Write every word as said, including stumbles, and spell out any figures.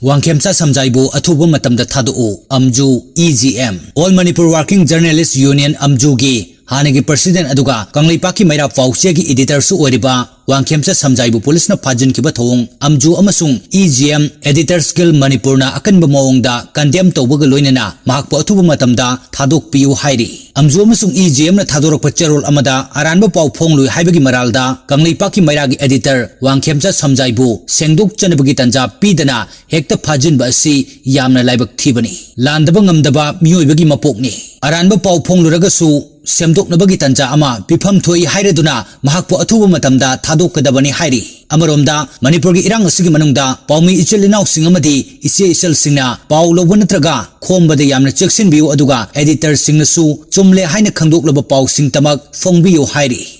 ꯋꯥꯡꯈꯦꯝꯆꯥ ꯁꯝꯖꯥꯏꯕꯨ ꯑꯊꯨꯕ ꯃꯇꯝꯗ ꯊꯥꯗꯣꯛꯎ, ꯑꯝꯖꯨ꯫ E G M, All Manipur Working Journalist Union, ꯑꯝꯖꯨꯒꯤ ꯍꯥꯟꯅꯒꯤ president ꯑꯗꯨꯒ ꯀꯪꯂꯩꯄꯥꯛꯀꯤ ꯃꯩꯔꯥ ꯄꯥꯎꯆꯦꯒꯤ editorꯁꯨ ꯑꯣꯏꯔꯤꯕ ꯋꯥꯡꯈꯦꯝꯆꯥ ꯁꯝꯖꯥꯏꯕꯨ ꯄꯨꯂꯤꯁꯅ ꯐꯥꯖꯤꯟꯈꯤꯕ ꯊꯧꯑꯣꯡ ꯑꯝꯖꯨ ꯑꯃꯁꯨꯡ E G M Editors Guild ꯃꯅꯤꯄꯨꯔꯅ ꯑꯀꯟꯕ ꯃꯑꯣꯡꯗ condemn ꯇꯧꯕꯒ ꯂꯣꯏꯅꯅ ꯃꯍꯥꯛꯄꯨ ꯑꯊꯨꯕ ꯃꯇꯝꯗ ꯊꯥꯗꯣꯛꯄꯤꯌꯨ ꯍꯥꯏꯔꯤ꯫ ꯑꯝꯖꯨ ꯑꯃꯁꯨꯡ E G Mꯅ ꯊꯥꯗꯣꯔꯛꯄ ꯆꯦꯔꯣꯜ ꯑꯃꯗ ꯑꯔꯥꯟꯕ ꯄꯥꯎ ꯐꯣꯡꯂꯣꯏ ꯍꯥꯏꯕꯒꯤ ꯃꯔꯥꯜꯗ ꯀꯪꯂꯩꯄꯥꯛꯀꯤ ꯃꯩꯔꯥꯒꯤ editor ꯋꯥꯡꯈꯦꯝꯆꯥ ꯁꯝꯖꯥꯏꯕꯨ ꯁꯦꯡꯗꯣꯛꯆꯅꯕꯒꯤ ꯇꯥꯟꯖꯥ ꯄꯤꯗꯅ ꯍꯦꯛꯇ ꯐꯥꯖꯤꯟꯕ ꯑꯁꯤ ꯌꯥꯝꯅ ꯂꯥꯏꯕꯛ ꯊꯤꯕꯅꯤ꯫ ꯂꯥꯟꯗꯕ ꯉꯝꯗꯕ ꯃꯤꯑꯣꯏꯕꯒꯤ ꯃꯄꯣꯛꯅꯤ꯫ ꯑꯔꯥꯟꯕ ꯄꯥꯎ ꯐꯣꯡꯂꯨꯔꯒꯁꯨ ꯁꯦꯝꯗꯣꯛꯅꯕꯒꯤ ꯇꯥꯟꯖꯥ ꯑꯃ ꯄꯤꯐꯝ ꯊꯣꯛꯏ ꯍꯥꯏꯔꯗꯨꯅ ꯃꯍꯥꯛꯄꯨ ꯑꯊꯨꯕ ꯃꯇꯝꯗ ꯊꯥꯗꯣꯛꯀꯗꯕꯅꯤ ꯍꯥꯏꯔꯤ꯫ ꯑꯃꯔꯣꯝꯗ, ꯃꯅꯤꯄꯨꯔꯒꯤ ꯏꯔꯥꯡ ꯑꯁꯤꯒꯤ ꯃꯅꯨꯡꯗ ꯄꯥꯎꯃꯤ ꯏꯆꯤꯜ ꯏꯅꯥꯎꯁꯤꯡ ꯑꯃꯗꯤ ꯏꯆꯦ ꯏꯆꯜꯁꯤꯡꯅ ꯄꯥꯎ ꯂꯧꯕ ꯅꯠꯇ꯭ꯔꯒ ꯈꯣꯝꯕꯗ ꯌꯥꯝꯅ ꯆꯦꯛꯁꯤꯟꯕꯤꯌꯨ, ꯑꯗꯨꯒ editorꯁꯤꯡꯅꯁꯨ ꯆꯨꯝꯂꯦ ꯍꯥꯏꯅ ꯈꯪꯗꯣꯛꯂꯕ ꯄꯥꯎꯁꯤꯡꯇꯃꯛ ꯐꯣꯡꯕꯤꯌꯨ ꯍꯥꯏꯔꯤ꯫